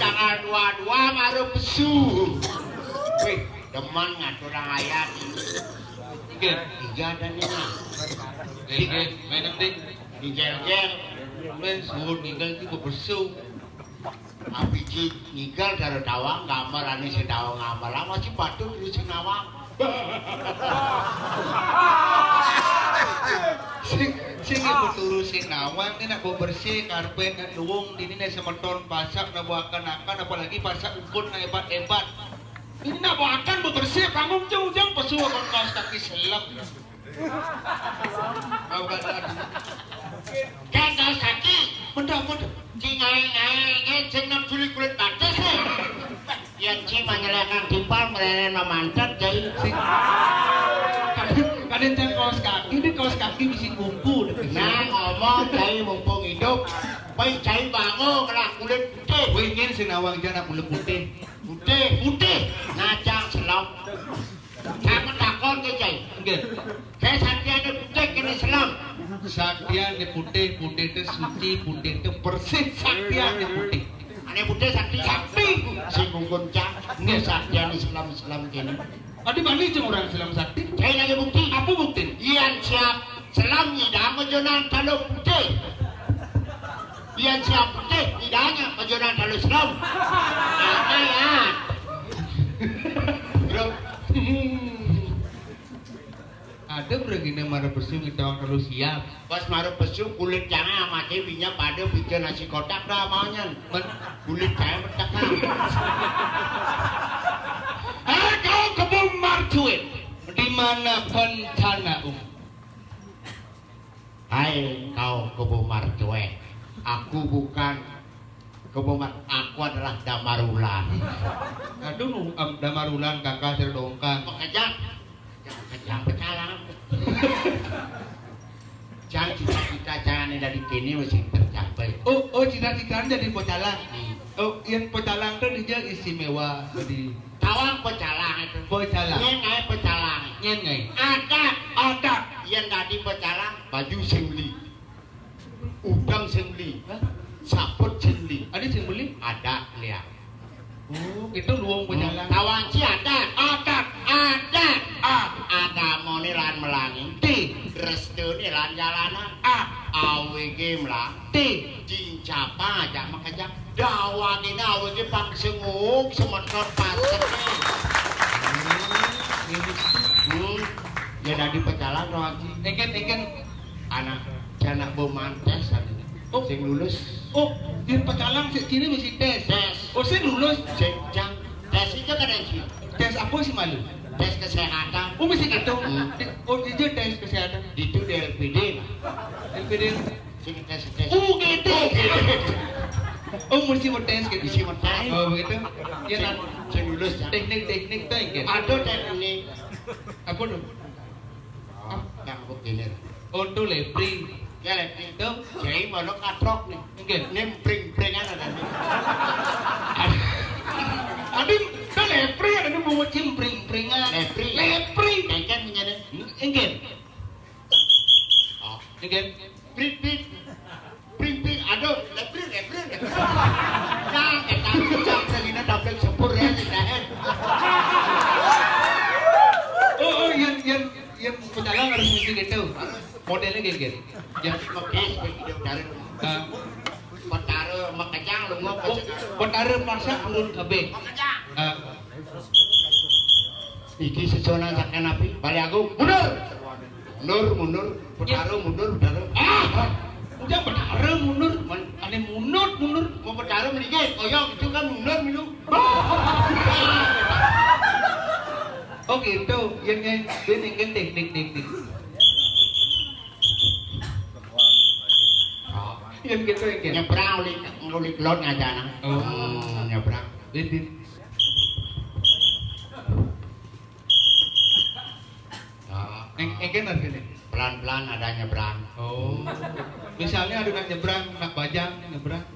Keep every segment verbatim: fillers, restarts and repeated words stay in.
Tanggal dua dua baru pesu. Wih, demen ngatur ayat ini. Inggih. Iya dan ini. Inggih, main nanti. Digel-gel. Main suwun ninggal iki bebesu. Abiji ninggal daro tawang, gambar ane sing tawang ngamal. Lah masih patut terus sing nawang. Sing sing iku turu sing nawang iki nak bebersih karpet, nak luwung dini, nak semeton pasak, nak buakan-akan, apalagi pasak ukun nak ebat-ebat. Ini nak buakan bebersih, panggung jeng-jeng pesu akan kaos kaki selem. Mau kan? Kan kaos kaki. Mendap, mendap. Ci ngae-ngae, ngae jeneng juli kulit batis, eh. Yen ci manyelekang timpal, melelen memantet, jai. Sing. Kadin, kadin cang kaos kaki, di kaos kaki bisi kuku. Nah, ngomong, jai mumpung hidup. Baik, jai bango, kelah kulit putih. Kowe ingin sing nawang jana kulit putih. Putih. Putih. Nah, cang selem. Aku takon ke, jai. Nggih. Kae saktine putih kene selem. Saktine putih, putih itu suci, putih itu bersih, saktine putih. Ane putih sakti. Sakti. Sing ngungkun cang. Nggih, saktine selem-selem kene. Adi bani jeng orang selem sakti. Saya nanya bukti. Apa bukti? Yen siap selem nyidang majonan kalau putih. Yen siap putih nyidang majonan kalau selem. Apa ya? Bro. Ada beragina mara besu ngitawang kalau siap. Pas mara besu kulit jangan amate binya pada bikin nasi kotak dah maunya. Men kulit saya metekan. Eh, kau kebun marcuit. Di mana bencana um? Hai kau kebun marcuit. Aku bukan kebun mar-, aku adalah Damarulan. Aduh, nu, am, Damarulan kakak serdongkang. Pekerja. Jangan pecalang. Jangan cita-cita jangan dari kini mesti tercapai. Oh, oh, cita-cita jadi pecalang. Hmm. Oh, yang pecalang tuh dia istimewa di tawang pecalang itu. Pecalang. Ini naik pecalang. Ini naik. Adat. Adat. Yang tadi pecalang baju sing beli. Udang sing beli. Hah? Saput sing beli. Ada sing beli? Ada, lihat. Oh, itu luwung pejalan. Tawang ci ada. Ada. Ada. Ah. Agamane lan melangi. Ti. Restune lan jalanan. Ah. Awege melang. Ti. Cincapa ajak makejang. Dawangine awege pang senguk semeton paseke. Hmm. Ya dadi pejalan to, Haji. Eken, eken. Anak, anak bemantes, Haji. Oh. Sing lulus. Oh, di pecalang sik kiri mesti tes. Tes. Oh, sing lulus. Sing, jang. Tes itu kan, Haji. Tes apa sih malu? Tes kesehatan. Oh, mesti gitu. Hmm. Di, oh, itu tes kesehatan. Itu di L P D lah. L P D. Sing tes, tes. Oh, gitu. Oh, gitu. Oh, mesti mau tes gitu. Mesti mau tes. Oh, begitu. Ya, sing, nah, sing lulus, ya. Teknik-teknik tuh, gitu. Ada teknik. Apa tuh? Oh, yang begini. Untuk lepri. Ya, lepri. Tuh. Jadi, malu katrok nih. Nggih. Ini pring-pringan ada nih. Adi, kan lepri ada nih bungut cimpring-pringan. Lepri. Lepri. Kengken punya nih. Nggih. Oh. Nggih. Pring, pring. Pring, pring. Aduh, lepri, lepri, lepri. Nah, kita cang selina tablet sepur ya, tidak. Oh, oh, yang, yang, yang pecalang harus mesti gitu. Modelnya kayak gitu. Ya. Oke, seperti itu, Darul. Ah. Betara makejang lunga. Oh, kecekal. Betara masak purun kabeh. Makejang. Ah. Iki sesonan saking nabi, bali aku. Mundur. Mundur, mundur. Betara mundur, betara. Ah. Udah betara mundur. Men- Ane mundur, mundur. Mau betara mriki, kaya itu kan mundur milu. Oh, gitu. Yang, yang, yang, yang teknik, teknik. Oh. Yang gitu, yang gitu. Nyebrang oleh, oleh kelon ngajana. Oh. Hmm, nyebrang. Din, din. Oh. Eng-, engken artinya? Pelan-pelan ada nyebrang. Oh. Misalnya ada nak nyebrang, nak bajang nyebrang.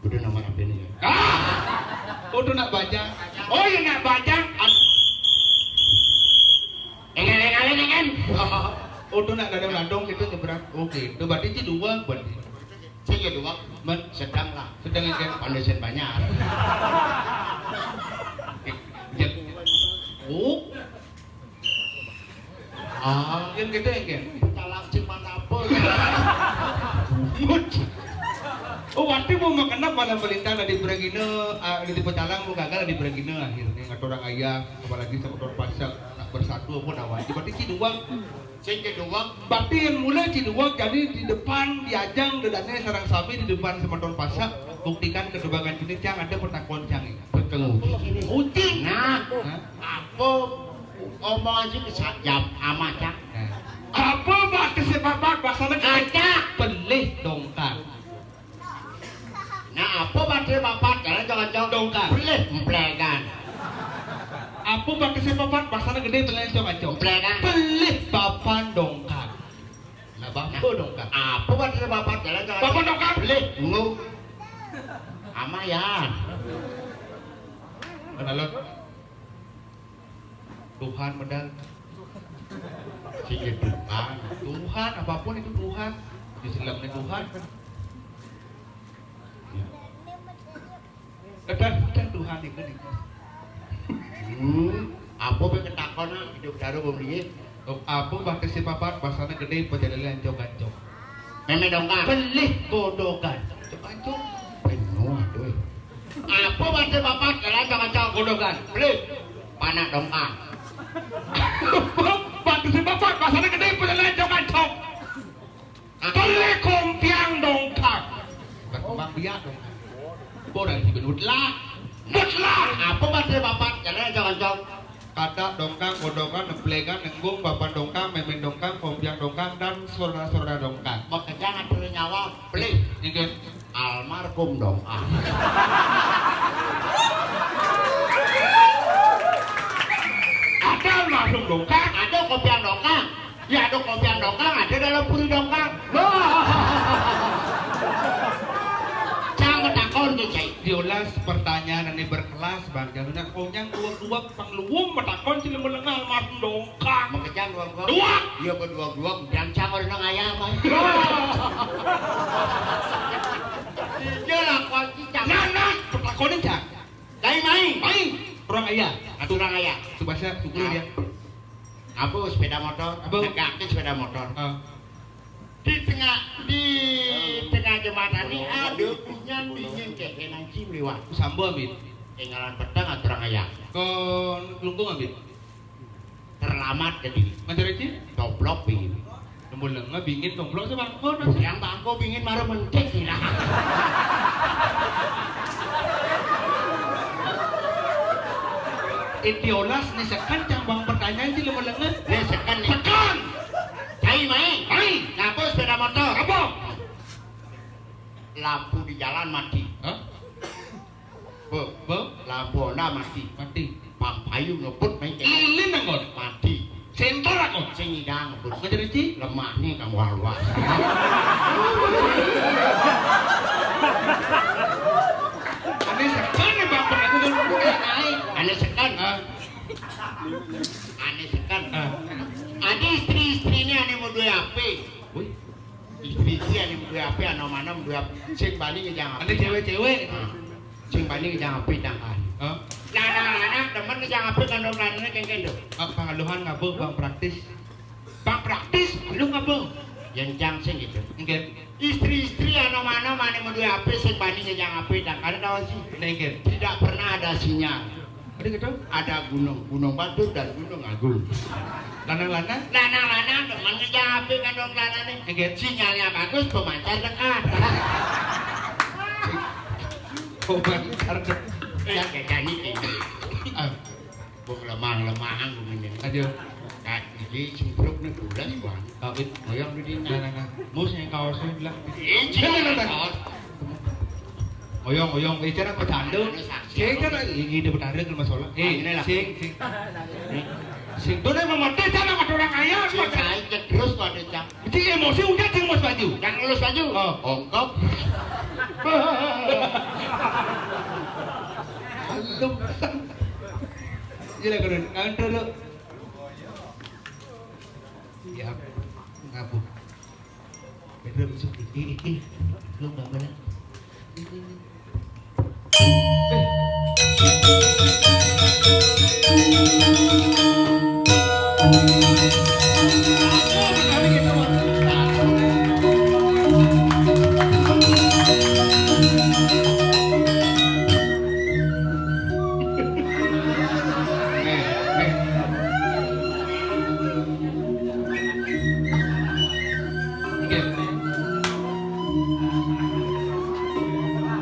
Udah nama apa ini ya? Ah! Udah nak bajang. Oh, ya nak bajang. Ad- Engen, engen, engen. Udah nak dadong-dadong gitu nyebrang. Oke, itu berarti itu dua berarti. Saya dua. Men, sedang lah. Sedang kan? Foundation banyak. Jek. Oh. Ah, yang gitu ya, kan? Talang cing mana apa? Mut. Oh, waktu mau makan apa lah, pelintang dari Bragina, ah, dari Pecalang mau gagal di Bragina akhirnya, nggak orang ayah, apalagi sama orang Pasak, nak bersatu pun awal. Berarti Ciduang. Sing kedua, berarti yang mulai Ciduang jadi di depan, diajang dedane sarang sami di depan semeton Pasak, buktikan kedua gancune cang ada pertakuan cang ini. Betul. Ucing. Nah, hah? Apa omongan sih kesajam ama cang? Nah. Apa bak kesepapat bahasanya? Ada. Pelih dongkar. Nah, apa bade papat? Jalan cocok. Dongkar. Pelih emplegan. Apa bade papat? Bahasanya gede, pelih cocok. Emplegan. Pelih papan dongkar. Nah, bapa dongkar. Apa bade papat? Jalan cocok. Papan dongkar. Pelih. Enggak. Ama ya. Kenalon. Tuhan medal. Sing ya Tuhan. Tuhan, apapun itu Tuhan. Di dalamnya Tuhan kan. Ya. Kadang-kadang Tuhan itu nih. Hmm, apa pe ketakon, ah? Hidup daru pembiye. Oh, apa bade si papat, bahasanya gede, pejalele ancok-ancok. Meme dongkang. Pelih godokan. Ancok-ancok. Penuh, aduh. Apa bade papat, jalan cocok godokan. Pelih. Panak dongkang. Bade si papat, bahasanya gede, pejalele ancok-ancok. Pelih kompiang dongkang. Berkembang biak dongkang. Orang si benut lah. But lah. Apa bade papat, jalan cocok. Kata dongkang, godokan, emplegan, nenggung, papan dongkang, memen dongkang, kompiang dongkang, dan saudara-saudara dongkang. Bekerja ngatur nyawa, pelih. Inggih. Almarhum dongkang. Ada almarhum dongkang. Ada kompiang dongkang. Ya, ada kompiang dongkang, ada dalam puri dongkang. Loh. Jangan takon ke cai. Diolas pertanyaan ini berkelas, Bang. Jangan konyang dua-dua pangluwung metakon sila melengah almarhum dongkang. Makejang dua-dua. Dua. Iya, berdua-dua. Jangan cang orang ayam, Bang. Loh. Iya lah, kau cicak. Nah, nah, petakonin, Cang. Cai main. Main. Orang ayah. Aturan ayah. Subasa, syukur dia. Apa sepeda motor? Apa? Negakin sepeda motor. Ah. Di tengah, di tengah jembatan ini ada punyan dingin kayak nanci liwat. Sambo, Amin. Tinggalan petang aturan ayah. Kon kelungkung, Amin. Terlambat jadi. Ngajar aja? Toplok bingin. Nemu lenga bingin toplok sebangko. Yang bangko bingin marah mentik gila. Itiolas nih sekan cang bang pertanyaan sih nemu lenga. Nih sekan nih. Sekan. Cai main. Main. Ngapa sepeda motor? Apa? Lampu di jalan mati. Hah? Bu, bu, lampu Honda mati. Mati. Pang payu ngebut main ke. Lilin anggon. Mati. Senter anggon. Sing idang ngebut. Ngajar isi? Lemah nih kamu luas. Aneh sekan nih, Bang, pernah itu kan. Aneh sekan. Ah. Aneh sekan. Ah. Ada istri-istri ini aneh mau dua H P. Wih. Istri-istri aneh mau dua H P, anom-anom dua H P. Sing bani ngejang H P. Ada cewek-cewek. Ah. Sing bani ngejang H P dangkan. Hah? Lanang-lanang demen ngejang H P kandung lanangnya kengken tuh. Ah, pangaluhan ngabeuh, Bang, praktis. Bang, praktis, lu ngabeuh. Yang jang sing gitu. Nggih. Istri-istri anom-anom aneh mau dua H P, sing bani ngejang H P dangkan, tahu sih? Nggih. Tidak pernah ada sinyal. Ada gitu? Ada gunung, Gunung Batur dan Gunung Agung. Lanang-lanang? Lanang-lanang demen ngejang H P kandung lanangnya. Nggih. Sinyalnya bagus, pemancar dekat. Pemancar dekat. Ya, kayak ini. Ah. Bung lemang-lemang begini. Aduh. Nah, ini cempruk nih bulan, Bang. Oh, it-, ngoyong di dina. Nah, nah, nah. Mus yang kaosnya bilang. Ini cempruk kaos. Ngoyong, ngoyong. Eh, cara bercanda. Anu, saksi. Sing, cara ini udah bercanda ke masalah. Eh, ini lah. Sing, sing. Sing, tuh nih, memotong cara sama orang ayah. Sing, saya terus kok ada cak. Cik emosi udah, cik, mas baju. Yang lulus baju. Oh. Ongkok. Aduh. Iya lah, kudu nganter lu. Ya, ngapu. Pedro masuk iki, iki. Lu nggak bener. Nggih.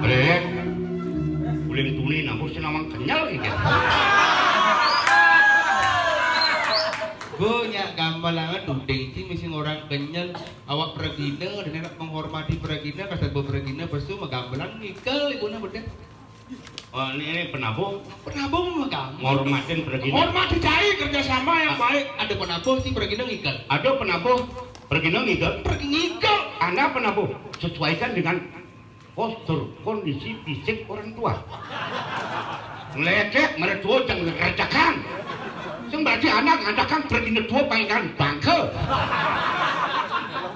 Brek. Uling tuni nampun sinawang kenyel iki. Bu, nyak gampang banget, duding sih mesti orang kenyel. Awak pragina, dan enak menghormati pragina, kasar bu pragina, pesu, megambelan, ngikel, ibu na bedeh. Oh, ini, ini penabuh. Penabuh mah gampang. Ngormatin pragina. Hormati cai kerjasama yang baik. Ada penabuh sih pragina ngikel. Ada penabuh pragina ngikel. Pergi ngikel. Anda penabuh sesuaikan dengan postur kondisi fisik orang tua. Ngelecek mertua jangan ngerjakan. Sing berarti anak ngadakan pragina tua paingan bangke.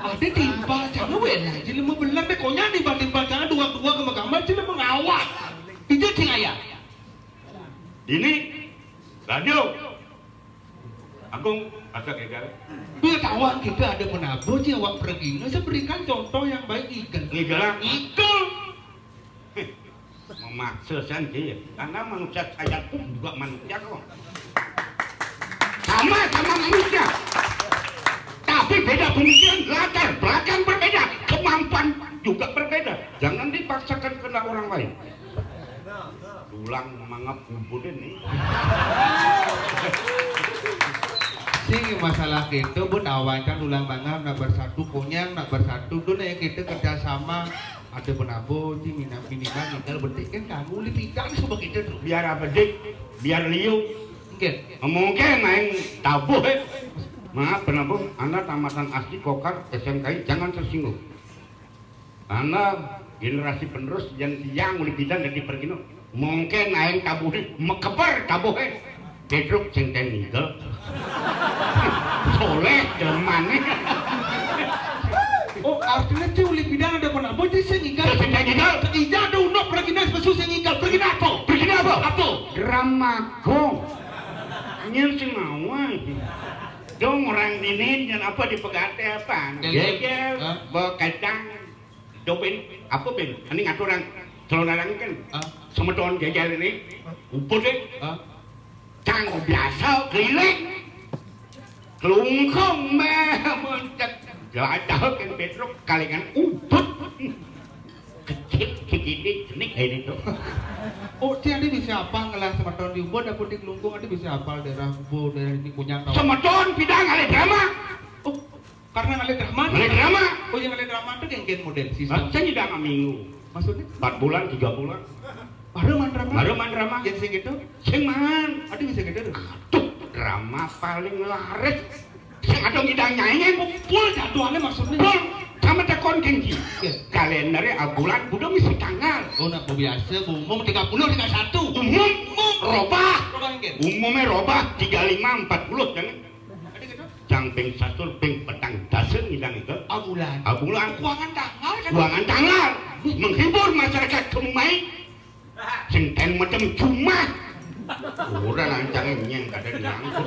Ada timpal jangan wena aja lemu belar deh konya timpal-timpal jangan dua-dua ke kamar aja lemu ngawak. Itu sing ayah. Ini radio. Agung, ada geger. Biar tahuan kita ada menabuh sih awak pergi. Nah, saya berikan contoh yang baik ikan. Ngigelan. Ikan. Memaksa sendiri. Karena manusia saya pun juga manusia kok. Sama-sama manusia. Tapi beda pemikiran, latar belakang berbeda, kemampuan juga berbeda. Jangan dipaksakan kehendak orang lain. Tulang mangap ngumpulin nih. Sing masalah kita buat awancan tulang mangap nak bersatu konyang nak bersatu tuh nih kita kerjasama ada penabo sih minimal minimal tinggal bentikin kamu lebih kan coba kita tuh. Biar apa dik? Biar liu. Mungkin. Mungkin main tabuh eh. Maaf penabo, anda tamatan asli kokar S M K I jangan tersinggung. Ana generasi penerus yang tiang uli bidan dadi pergino. Mungkin aing tabuhe mekeper tabuhe. Petruk sing ten nigel. Soleh jaman. Oh, artinya ti uli bidan ada pun apa ti sing nigel? Sing ten nigel. Ija ada unok pergino sepesu sing nigel. Pergino apa? Pergino apa? Apa? Drama gong. Nyen sing ngawang. Dong orang dini nyen apa dipegate apa? Geger, bawa kacang. Dopin, apa pin? Ini ngatur yang celonarang kan. Semeton geger ini, ubut eh. Cang biasa keliling. Kelungkung meh mencet. Jelajah kan Petruk kalingan ubut. Kecil kecil jenik ini tuh. Oh, dia ini bisa apa ngelah semeton di ubut apa di kelungkung ada bisa apa daerah ubut daerah ini punya semeton bidang ada drama. Oh, karena ngalih drama. Ngalih drama. Oh, yang ngalih drama itu yang gen model sih. Saya tidak minggu. Maksudnya? Empat bulan, tiga bulan. Baru main drama. Baru main drama. Yang sing gitu? Sing main. Aduh bisa gitu tuh. Aduh, drama paling laris. Sing ada ngidang nyanyi ngumpul jadwalnya maksudnya. Pun sama tekon kenji. Kalendernya bulan udah mesti tanggal. Oh, nak biasa umum tiga puluh tiga satu. Umum robah. Umumnya robah tiga lima empat puluh kan. Cang ping satur ping petang dasa ngidang itu. Abulan. Abulan. Kuangan tanggal kan? Kuangan tanggal. Menghibur masyarakat kemai. Sing ten macam cuma. Ora lancang nyeng kada nyangkut.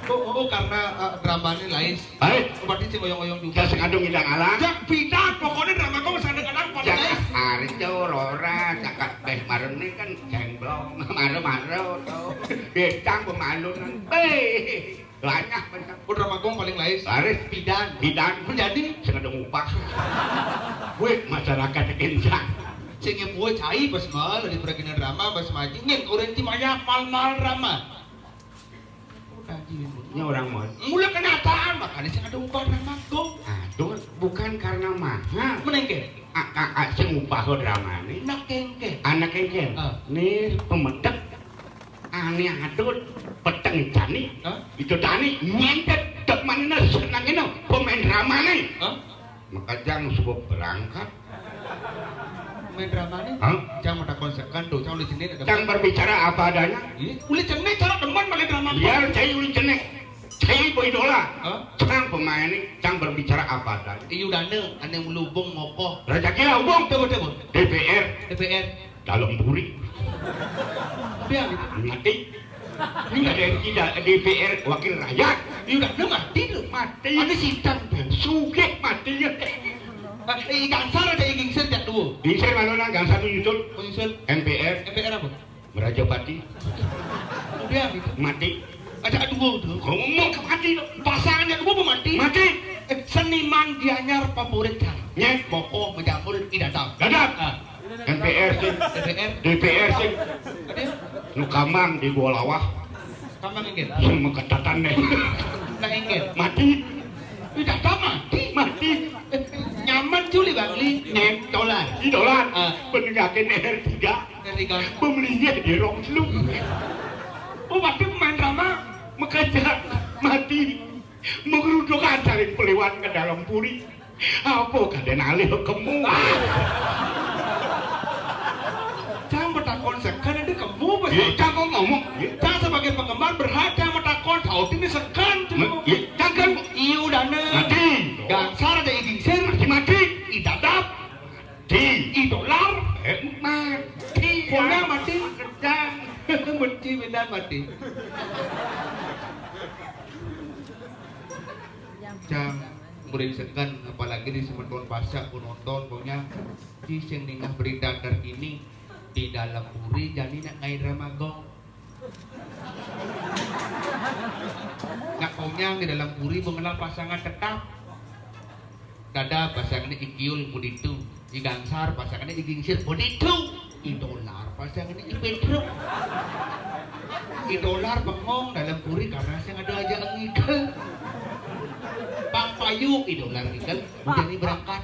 Oh, oh, karena uh, drama ini lain. Baik. Berarti sing oyong-oyong juga. Sing adung ngidang alang. Jak bidang pokoknya drama kau sadang-kadang pada lain. Arjo ora cakap beh marem ini kan Jemblong, maro-maro to. Becang pemalunan. Beh, banyak banyak. Putra Magong paling laris. Laris. Bidan. Bidan. Menjadi. Sing ada ngupah. Wih, masyarakat kencang. Sing yang buat cai pas mal di perkenan drama pas maji nyen orang tim ayah mal mal drama. Ini orang mau. Mula kenyataan makanya sing ada upah drama kok. Aduh, bukan karena mahal. Menengke. Sing upah drama ini. Nak kengke. Anak kengke. Nih pemedek. Ane adut peteng jani. Itu tani nyentet dek manina senang ini pemain drama nih. Maka jang sebab berangkat. Main drama nih. Hah? Cang mata konsekan tuh, cang uli cenit ada. Cang berbicara apa adanya. Iya, uli cenit cara demen main drama. Biar cai uli cenit. Cai boy dola. Hah? Cang pemain nih, cang berbicara apa adanya. Iya udah nih, ane melubung mokoh. Raja kira hubung. Coba coba. D P R. D P R. Dalem puri. Pian itu? Mati. Ini udah dari tidak D P R, wakil rakyat. Ini udah, udah mati tuh. Mati. Ada sidang tuh. Sugih mati ya. Eh, Gangsar ada gingsir jak dua. Gingsir mana nang Gangsar tuh nyusul? Menyusul. M P R. M P R apa? Merajapati. Pian itu? Mati. Ada dua tuh. Ngomong ke mati tuh. Pasangan yang dua mati. Mati. Eh, seniman Gianyar favorit kan? Nyet. Boko menjamur tidak tahu. Dadak. Ah. M P R sih. D P R. D P R sih. Dia? Nu kamang di Buah Lawah. Kamang inggil. Sing meketatan deh. Nah, inggil. Mati. Tidak tahu mati. Mati. Eh, nyaman culi Bangli. Nyet, dolar. Di dolar. Ah. Penegakin R tiga. R tiga. Pembelinya di rong lu. Oh, waktu main drama. Mekejak. Mati. Menggerudukan cari peliwan ke dalam puri. Apa kadén alih kemu? Cang betakon seken itu kemu, Bos. Iya, cang kok ngomong. Iya. Cang sebagai penggemar berhak cang betakon, saut ini seken, cuma. Iya, cang kan. Iya, udah, né. Mati. Gangsar ada gingsir. Mati, mati. Idadap. Di. Idolar. Eh, mati. Puna mati. Kerjang. Benci benar mati. Cang, murid seken, apalagi di semeton Pasak, penonton, pokoknya, ci sing ningeh berita terkini, di dalam puri, jani nak ngai drama gong. Nak konyang di dalam puri, mengenal pasangan tetap. Dada pasangannya I Kiul, muditu. I Gangsar, pasangannya I Gingsir, muditu. I Dolar, pasangannya I Pedro. I Dolar bengong dalam puri karena saya ada aja ngikel. Pang payu, I Dolar ngikel, jadi berangkat.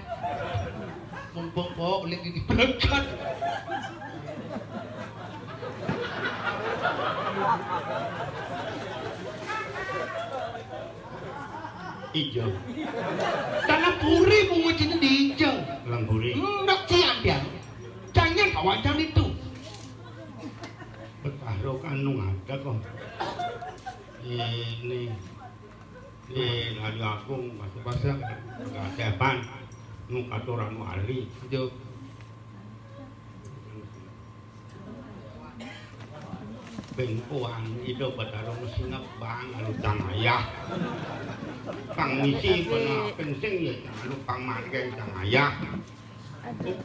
Mumpung po, ulin jadi berangkat. Ijo. Tanah puri bunga jendi ijo. Lemburi. Ndak cian dia. Jangan kawancang itu. Betaro kanu ada kok. Ini. Ini Raja Agung, bahasa-bahasa. Kadepan. Nu katuran wali. Ijo. Bengkoan Ida Betara mesti nebang lalu cang ayah. Pang misi pena pensing ya cang lalu pang margen cang ayah.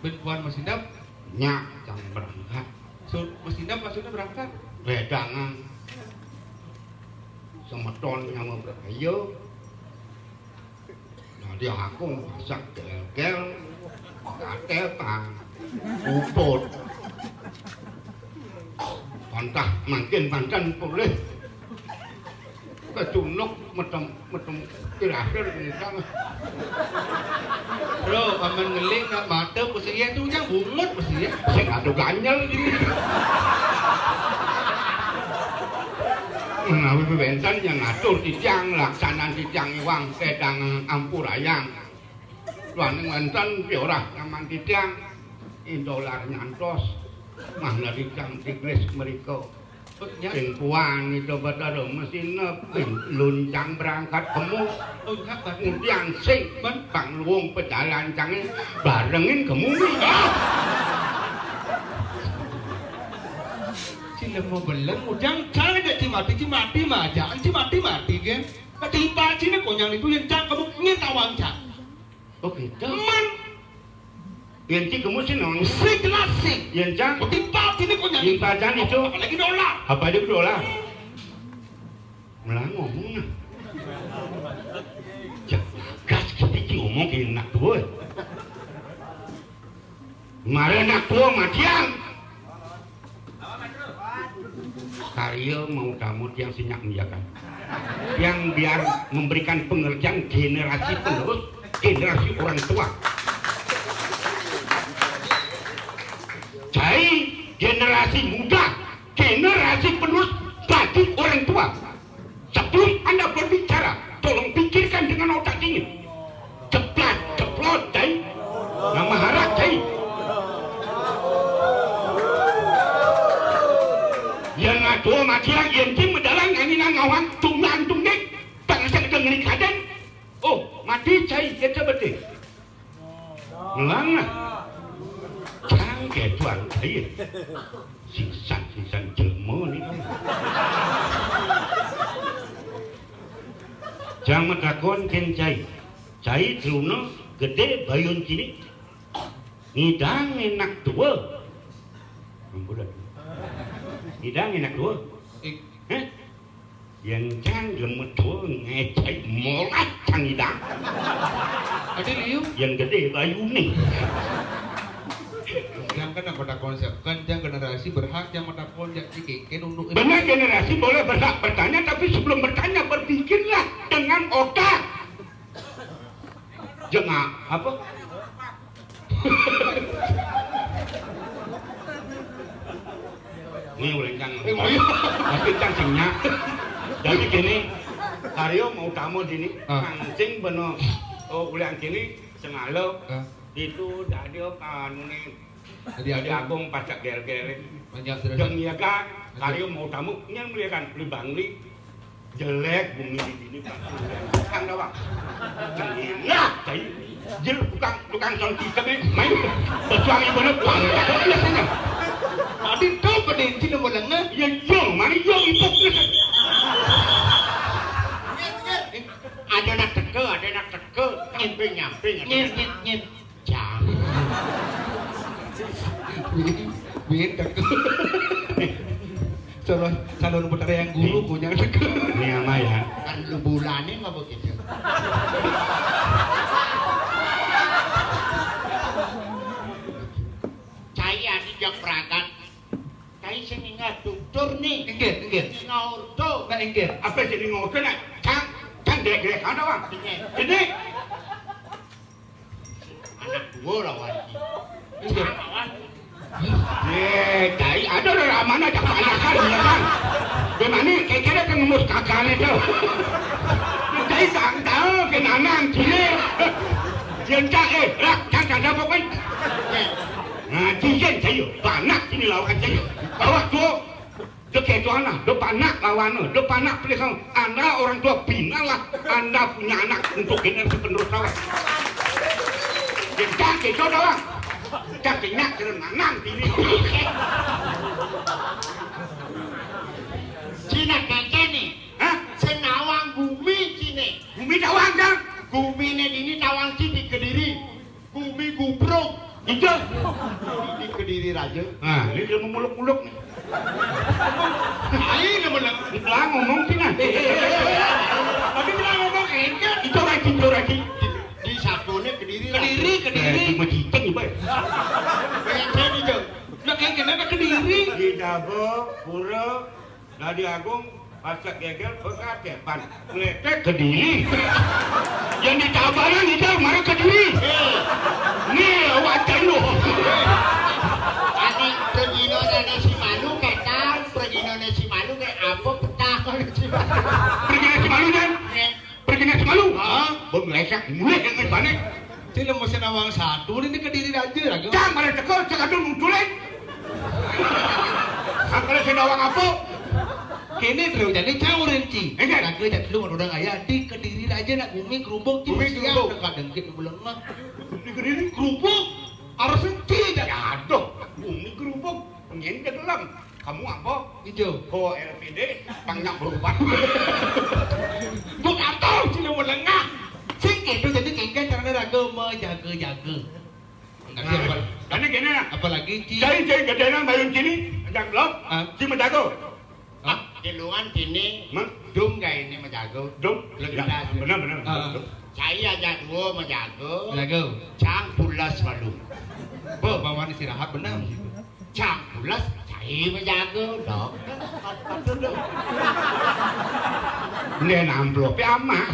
Bengkoan mesti nep? Nya cang berangkat. So, mesti nep maksudnya berangkat? Wedangan. Semeton nyama berayo. Dadi aku masak gel-gel, katepan, puput. Pantah mangkin pancen pulih. Kecunuk metem-metem terakhir misal. Bro, paman ngeling nak mata pesiye tu jang bungut pesiye. Sing adu ganjel iki. Menawi wenten yang ngatur titiang laksanan titiang iwang sedang ampurayang. Duaning wenten piorah nyaman titiang indolar nyantos mah nerikang tiglis mriko. Ing puan Ida Betara mesinep ing luncang berangkat kemu. Titiang sing pang luwung pejalan cange barengin kemu. Cilemu beleng, ujang cang aja cimati, cimati majaan, cimati mati, gen. Ketimpal sini konyang itu yang cang kamu ngin tawang cang. Oh, gitu. Man. Yen ci kamu sih nang. Sing jelas sing. Yen cang. Ketimpal sini konyang. Yen pacan itu. Apalagi dolar. Apa aja dolar? Malah ngomong nah. Cak gas kita ci ngomong ke anak tua. Mara anak tua matian. Karya mau tamu tiang sinyak menjakan. Yang biar memberikan pengertian generasi penerus generasi orang tua. Cai generasi muda generasi penerus bagi orang tua. Sebelum Anda berbicara, tolong pikirkan dengan otak dingin. Ceplat, ceplot, cai. Nama harak, cai. Yang ngatua majiang, yang tim medalang, nganginang ngawang, tunggang, tunggik. Tangasa dengerin kaden. Oh, mati, cai, kita betul. Ngelang lah. Cang Ketuan, iya. Sisan-sisan jelema ni. Jang matakon kén cai. Cai truna gedé bayun ciné. Ngidang énak tua. Ampun. Ngidang énak tua. Hah? Yén cang gemetua ngecai molat cang idang. Adi liu. Yén gedé bayuné. Yang kena kota konsep kan, yang generasi berhak yang kota konsep. Benar, generasi boleh berhak bertanya, tapi sebelum bertanya berpikirlah dengan otak. Jengak apa? Ini ulencang. Eh, oh iya. Tapi cang sing nyak. Jadi gini, karyo mau tamu sini, ah, mancing beno, oh, ulean kini sengalo. Ah. Itu dadi apa anune? Dadi agung pacak gel-gel. Banyak terus. Jeng iya kan, karyo mau tamu, nyang mulia kan, beli bangli. Jelek bumi di sini, Pak. Tukang doang. Nah, cai. Jil tukang, tukang sound system, eh, main. Pesuang ibu nak, wah, biasanya. Tadi tuh pedinci nemu lengah. Ya, yo, mari yo, ipok terus. Ada nak teke, ada nak teke. Nyamping, nyamping, ada nak. Nyet, nyet, nyet. Jang. Win, win, dek. Salah, salah nomor tadi yang guru punya dek. Ini ama ya. Kan lu bulanin apa gitu? Cai adi jak pragat. Cai sing ninggal tutur nih. Inggih, inggih. Sing ninggal ordo. Nah, inggih. Apa sing ninggal ordo, nak? Cang, cang dek-dek ada, Bang. Inggih. Ini Anak dua lawan iki. Iya. Lawan. Eh, cai ada orang mana tak banyakan, ya kan? Gimana? Kira-kira kan ngemus kakaknya tuh. Cai tak tahu ke nanang sini. Dia tak, eh, rak, tak ada apa kan? Nah, cincin saya, banyak sini lawan saya. Bawa tuh. Dek ketuana, dek panak lawana, dek panak pelihara. Anda orang tua, binalah Anda punya anak untuk generasi penerus lawan. Jangan gitu doang. Jangan nyak keren nanam sini. Cina keke nih. Hah? Sing nawang bumi cine. Bumi tawang, Jang. Bumi ne dini tawang ci di Kediri. Bumi Gubro. Ijo. Di Kediri Raja. Nah, ini dia memuluk-muluk nih. Ayo, dia bilang. Dia ngomong sih, nah. Eh, eh, eh, eh. Tapi dia ngomong, eh, enggak. Itu lagi, itu lagi. Di, di satunya Kediri Raja. Kediri, Kediri. Eh, cuma cicing, Pak. Kayak saya nih, Jang. Nah, kayak kenapa Kediri? Di Dabo, Pura, Dadi Agung, Pasek Geger, Pekatepan, Ngletek, Kediri. Yang di Tabanan itu, mara Kediri. Nih, awak lu. Adi, prajinane si Malu, kayak tahu, prajinane si Malu, kayak apa, petah, kalau si Malu. Pergi si Malu, kan? Pergi si Malu? Hah? Bang, lesak, mulai dengan panik. Cina mesti nawang satu, ini Kediri Raja, Raga. Cang, pada teko, cang adu munculin. Angkara sing nawang apa? Kene terus jadi cang urin ci. Enggak. Raga jadi lu orang ayah di Kediri Raja nak bumi gerubuk ci. Bumi siang gerubuk. Dekat dengkit di bulan mah. Di Kediri gerubuk. Harus ci jadi. Ya aduh, bumi gerubuk. Pengen ke dalam. Kamu apa? Ijo. Ho L P D, banyak berubah. Buk atau cina menengah. Sing kedo jadi kengken carane raga menjaga-jaga. Nah, apa, karena gini, nah. Apalagi ci. Cai, cai, gedena bayun sini, ajak blok, ah, ci menjaga. Ah, di luar sini, dum gak ini menjaga. Dum? Lebih ya, benar, benar. Ah. Dum. Cai aja dua menjaga. Menjaga. Cang pulas malu. Bo, bawaan istirahat benar. Cang pulas, cai menjaga, dok. Aduh, dok. Ini amplop ya, Mak.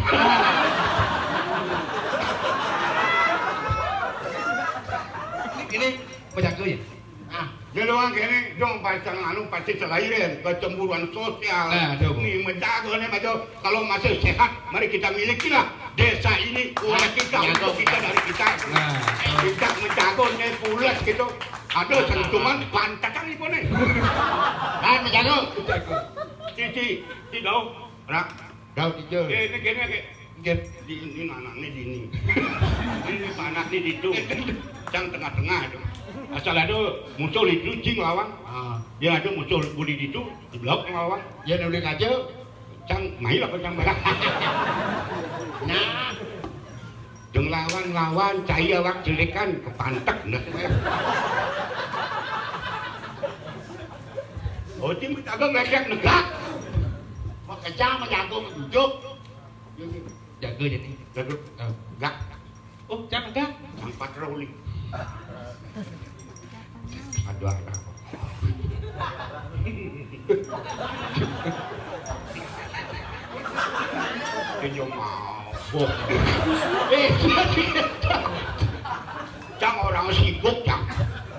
Ini menjaga ya? Ah, dia doang kene, dong pasang anu pasti selahiran, kecemburuan sosial. Nah, aduh. Ini menjaga nih, Mas. Kalau masih sehat, mari kita milikilah desa ini oleh kita, untuk kita, dari kita. Nah. Kita menjaga nih pulas gitu. Ada sing cuman pantekan ibu nih. Kan menjago. Cici, ci dau, rak. Dau cici. Eh, ini kene ke. Nggih. Di ini anaknya di ini. Ini anaknya di itu. Yang tengah-tengah itu. Asal ada musuh lidu cing lawan. Ah. Yang ada musuh budi ditu, blok lawan. Yang udah kaca, cang main apa cang barang. Nah, jeung lawan-lawan, cai awak cilikan, kepantek, nah. Oh, tim kita agak ngeresek negak. Mau kencang, mau jago, mau jujuk. Jago jadi. Jago. Oh. Gak. Oh, cang enggak? Cang patroli. Aduh, anak. Dia mabok. Eh, cang orang sibuk, cang.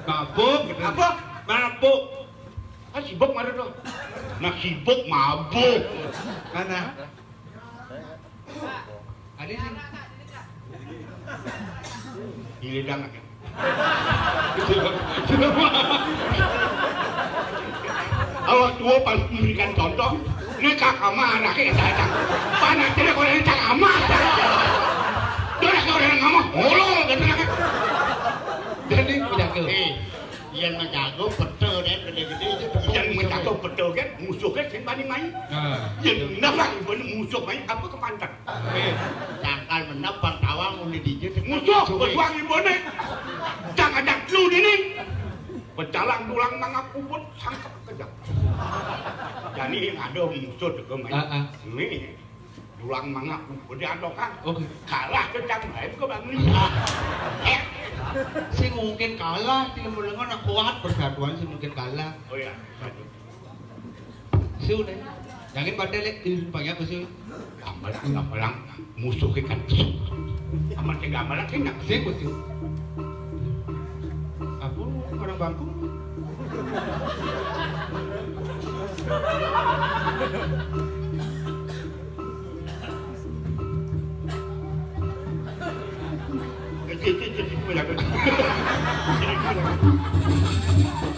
Mabuk, gitu. Apa? Mabuk. Ah, sibuk mana tuh? Nah, sibuk mabuk. Mana? Ada sih. Ini dah. Awak tua pas memberikan contoh, ini kakak mah anaknya datang. Panas tidak kalau ini kakak mah. Dia orang ngomong, ngolol gitu kan. Jadi, jago. Eh, yang menjago betul deh, gede-gede itu. Yang menjago betul kan, musuhnya sing bani main. Nah. Yang nabang ibu musuh main, apa kepantan? Eh, tangkal menep, bang tawang, udah dijit. Musuh, berjuang ibu nih. Jangan ada lu di nih. Pecalang tulang mangap puput, sangkep kejam. Jadi ada musuh juga main. Ah, ah. Nih, tulang mangap puput, dia ada kan. Oke. Kalah kejam, lain ke bang nih. Eh. Si mungkin kalah, tidak mendengar kuat persatuan, si mungkin kalah. Oh ya, aduh. Su deh. Jangan pada lek di banyak su. Gamelan, gamelan musuh ke kan. Amat ke gamelan ke nak. Sih, betul. Aku orang bangku.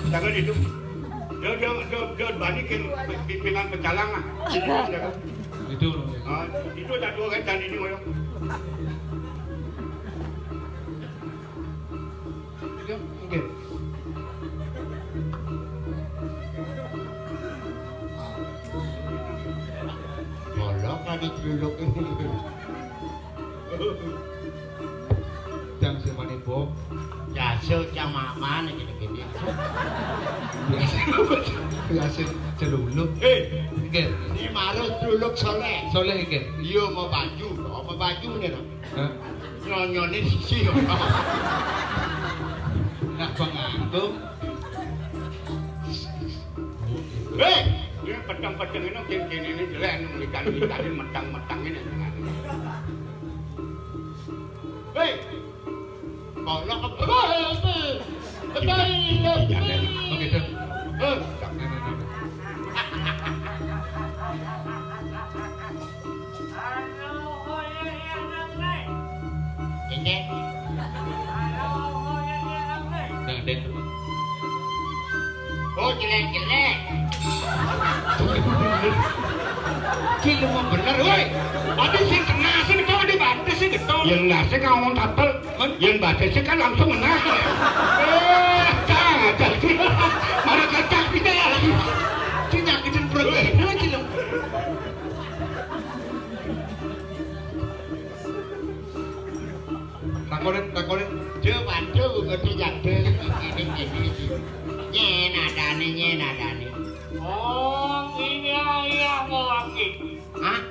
Jangan itu. Dia, dia, dia, dia balikin pimpinan pecalang lah. Itu. Ah, itu tak dua kan tadi ni, Wayo. Itu, okey. Bolong kan itu duduk ini. Jam semane, Bok? Biasa jam aman gini-gini. Biasa, biasa celuluk. Eh, nggih. Ini marah celuluk Soleh. Soleh nggih. Iya, mau baju, mau baju nih, Ram. Hah? Nyonyone sisi. Nak penganggung. Eh, ini peteng-peteng ini, kene-kene ini jelek, ini ikan-ikan ini metang-metang ini. Hei! Kalau ke-, betul. Betul. Jangan. Oh, gitu. Eh. Ini. Nah, deh. Oh, jelek-jelek. Ki lu mau bener, woi. Ada sing kena, sing kau ada bantu sih gitu. Yang nggak sih kau mau tapel, yang baca sih kan langsung kena. Eh, jangan, jangan. Mana kacak kita ya? Sing nyakitin perut ini lagi lu. Takonin, takonin. Dia bantu, ngerti jadul. Ini, ini, ini. Nyen adane, nyen adane. Oh, iya, iya, mau lagi. Hah?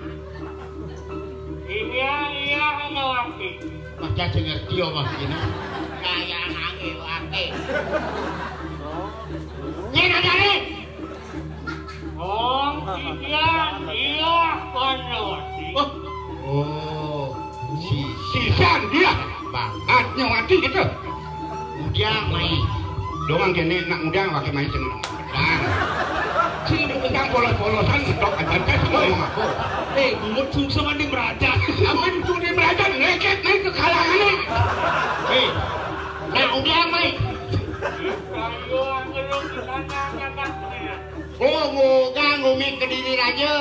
Iya, iya, mau lagi. Mas, dia ngerti ya, Mas, ini. Kaya nangi lagi. Nyen adane. Om Sidian, iya, kono. Oh. Oh, si sisan dia. Bangat nyawati gitu. Udah main. Doang kene nak udah pakai main sing. Dan si udah polos-polosan ngetok aja teh ngomong apa? Eh, bungut sungsung di meraja. Aman tuh di meraja ngeket naik ke kalangan nih. Eh, nak udah main. Ayo, ayo, di sana, anak-anak. Oh, ngoga ngumi Kediri Raja.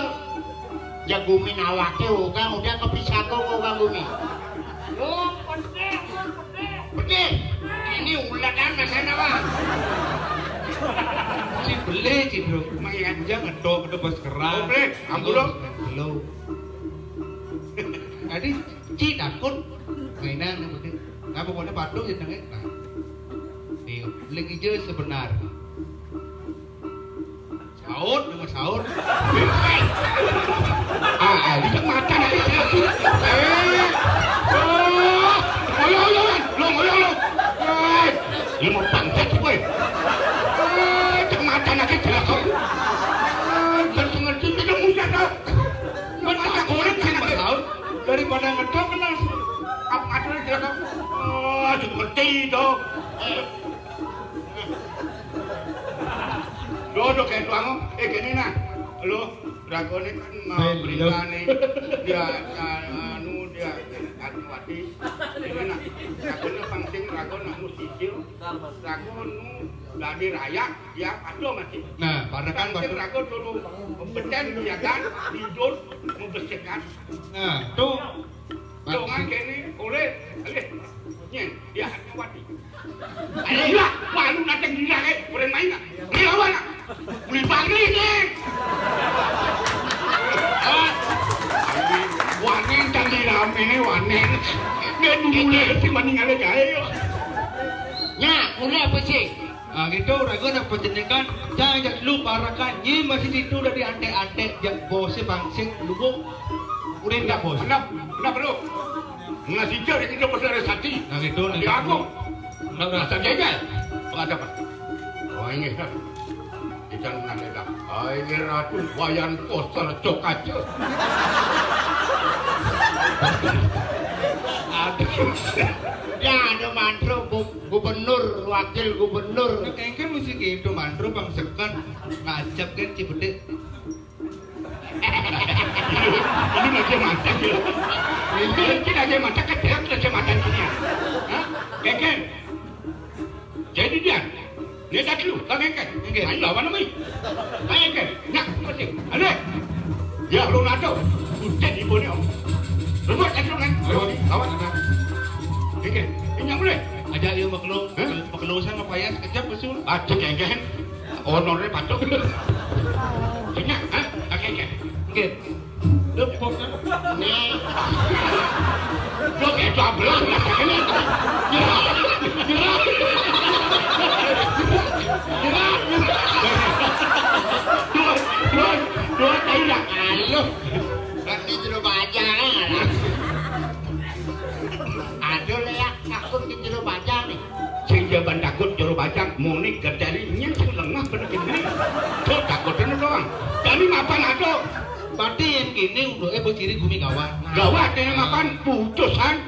Ya gumi awake oga, udah kepisah kok ngoga gumi. Yo, pedih, pedih. Pedih. Ini ulekan masana, Bang. Ci beli, ci bro. Mayan aja ngedok, ngedok bos keras. Oh, beli. Ampun, dong. Belum. Tadi ci takut mainan yang penting. Nah, pokoknya patuh jenenge. Nah. Nih, link ijo sebenar. Saut, nama saut. Ah, ah, di mata nanti. Eh. Oh, ayo, ayo, lo, ayo, lo. Eh, lu mau bangsa gue. Eh, cek mata nanti jelas kok. Eh, dan pengerti tidak usah tau. Mata kulit sih nama saut. Daripada ngedok kenal. Apa aturan jelas kok. Oh, seperti itu. Dodok kayak tuang, eh, gini nah. Lo, dragone kan mau Bel, perintah nih. Dia, ya, anu, dia, Adipati. Ini nah, dragone pangsing, dragon nak musicil. Dragon nu, dari raya, ya, pado masih. Nah, pada kan, pangsing pado. Dragon dulu, beten, ya kan, tidur, membersihkan. Nah, tuh. Dongan kene, oleh, alih. Nyen, dia Adipati. Ayo lah, malu nanti gila kayak, boleh main lah. Ini lawan lah. Boleh bangli nih. Ah, wanen kali rame nih, wanen. Dia dulu sih mending ada gaya. Nya, mulai apa sih? Ah, gitu, ragu nak panjenengan, jangan jak lu parakan, nyi masih itu dari antek-antek, jak bose pangsing, lubung. Udah enggak, bos. Kenapa? Kenapa lu? Ngasih jari kita pada sati. Nah, gitu, nah, gitu. Aku. Enggak, enggak. Masa geger? Apa ada, Pak? Oh, ini, Pak. Kita nggak ada. Oh, ini Ratu Wayan Poster Cok aja. Aduh. Ya, ada mantra bu-, gubernur, wakil gubernur. Nah, kengken mesti gitu, mantra bang sekan. Ngajak kan, Cibedik. Ini aja mata ya. Ini aja mata, kecil aja mata ini. Hah? Kengken. Jadi dia, ini tadi lu, kau kengken. Kengken. Ayo, apa namanya? Kengken. Nak, pasti. Ada. Ya, lu nato. Udah di bone, Om. Lu buat tadi lu kan? Ayo, lawan. Kengken. Ini yang mulai. Aja yuk, maklum. Hah? Maklum sama payah sekejap, besul. Aja kengken. Honornya patuh. Ini, hah? Kengken. Kengken. Lu pokoknya. Nih. Gua kayak coblak lah ini. Nyerah. Nyerah. Nyerah. Dua, dua, dua, tai dah. Aduh. Kan ini jero baja, kan? Aduh, Lea, ngakun ke jero baja nih. Sing jaban takut jero baja, muni gedeni, nyen sing lengah bener gedeni. Tuh, takutnya doang. Jadi mapan aduh. Pati yang kini udah, eh, bociri gumi gawat. Gawat, yang mapan putusan.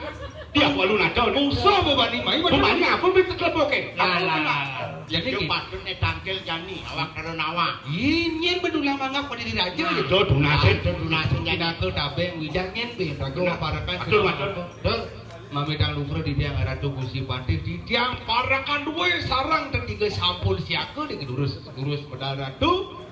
Dia walu nato. Musuh bebani mai, bebani apa bisa telepoke? Lah, lah, lah, lah. Jadi yo gini. Patut nih tangkil jani, awak karo nawa. Ih, nyen bedulang manggap pada diri aja. Nah, ya. Tuh, dunasin. Nah, tuh, dunasin jani. Pinaka tabeng, widang nyen be, raga. Nah, parakan. Atur, atur. Tuh, mamedang lugra di tiang Ratu Gusti Patih, di tiang parakan dua sarang tetiga sampun siaka di gedurus, gedurus pedal Ratu.